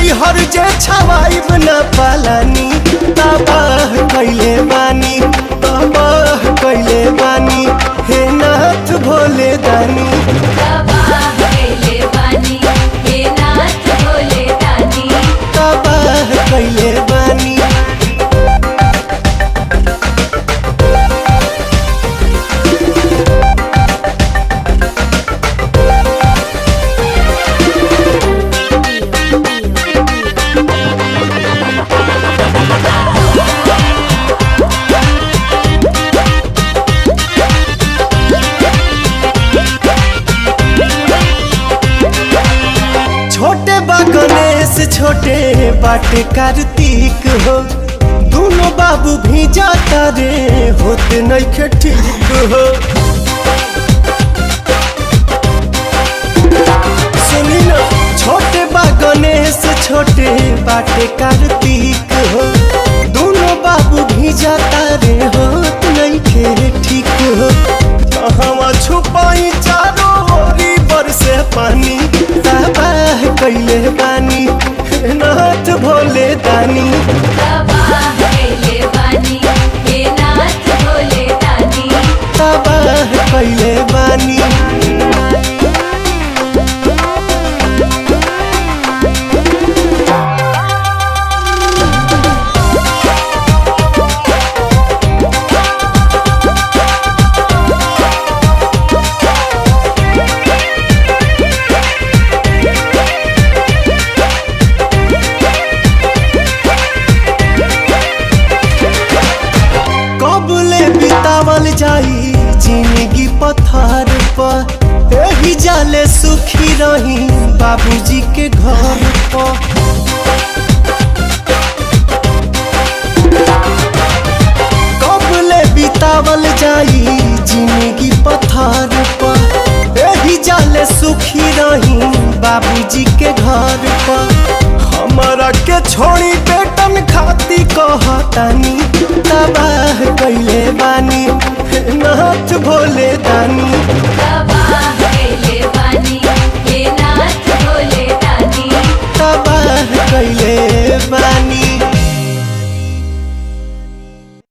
नैहर जे छवाइब न पालानी। तबाह कैले बानी, तबाह कैले बानी, हे नाथ भोले दानी। तबाह कैले बानी, हे नाथ भोले दानी। तबाह कैले बानी। छोटे बा गणेश छोटे बाटे कार्तिक हो, दोनों बाबू भी जाता रे होते नइखे ठीक हो। सुनी ना, छोटे बा गणेश छोटे बाटे कार्तिक हो, दोनों बाबू भी जाता रे होत नइखे ठीक हो। कहवा छुपाई चारों ओरी बरसे पानी। तबाह कैले बानी, हे नाथ भोले दानी। तबाह कैले बानी, हे नाथ भोले दानी। तबाह कैले बानी। कबले बितावल जाई जिंदगी पथार पर, एही जाले सुखी रही बाबूजी के घर पर। कबले बितावल जाई जिंदगी पथार पर, एही जाले सुखी रही बाबूजी के घर पर। हमरा के छोड़ी बेटन खाती कहतानी। तबाह कैले बानी, हे नाथ भोले दानी। तबाह कैले बानी, हे नाथ भोले दानी। तबाह कैले बानी।